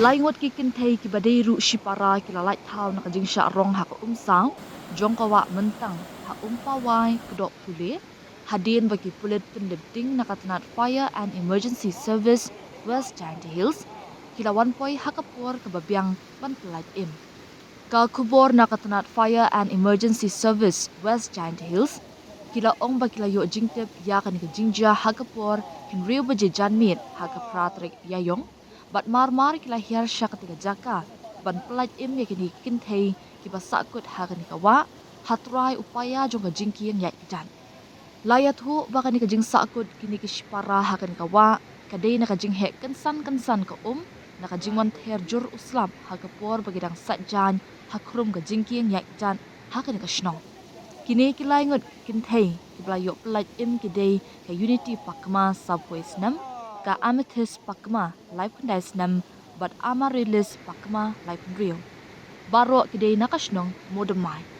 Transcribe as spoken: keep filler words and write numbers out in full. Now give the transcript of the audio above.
Lai ngut ki kynthei kiba dei ruh shipara ki la lait thaw na ka jingshah rong ha ka umsaw jong ka wah Myntang ha Umpawai, Kdohpule, hadien ba ki pulit pynlip ding na ka tnat Fire and Emergency Service West Jaintia Hills ki la wan poi ha ka por kaba biang ban pyllait im. Ka khubor na ka tnat Fire and Emergency Service West Jaintia Hills ki la ong ba ki la ïoh jingtip ïa kane ka jingjia ha ka por hynriew baje janmiet ha ka phra tarik Ïaïong, bad mar mar ki la hiar sha katei ka jaka ban pyllait im ïa kine ki kynthei kiba sahkut ha kane ka wah ha trai u paia jong ka jingkieng ïaid kjat. La ïathuh ba kane ka jingsahkut kine ki shipara ha kane ka wah ka dei na ka jingheh kynsan kynsan ka um na ka jingwan ther jur u slap ha ka por ba ki dang sait jaiñ ha khrum ka jingkieng ïaid kjat ha kane ka shnong. Kine ki lai ngut kynthei kiba la ïoh pyllait im ki dei ka Unity Pakma, sawphew snem, ka Amethyst Pakma, laiphew khyndai snem, bad Amaryllis Pakma, laiphew hynriew. Baroh ki dei na ka shnong Modamai.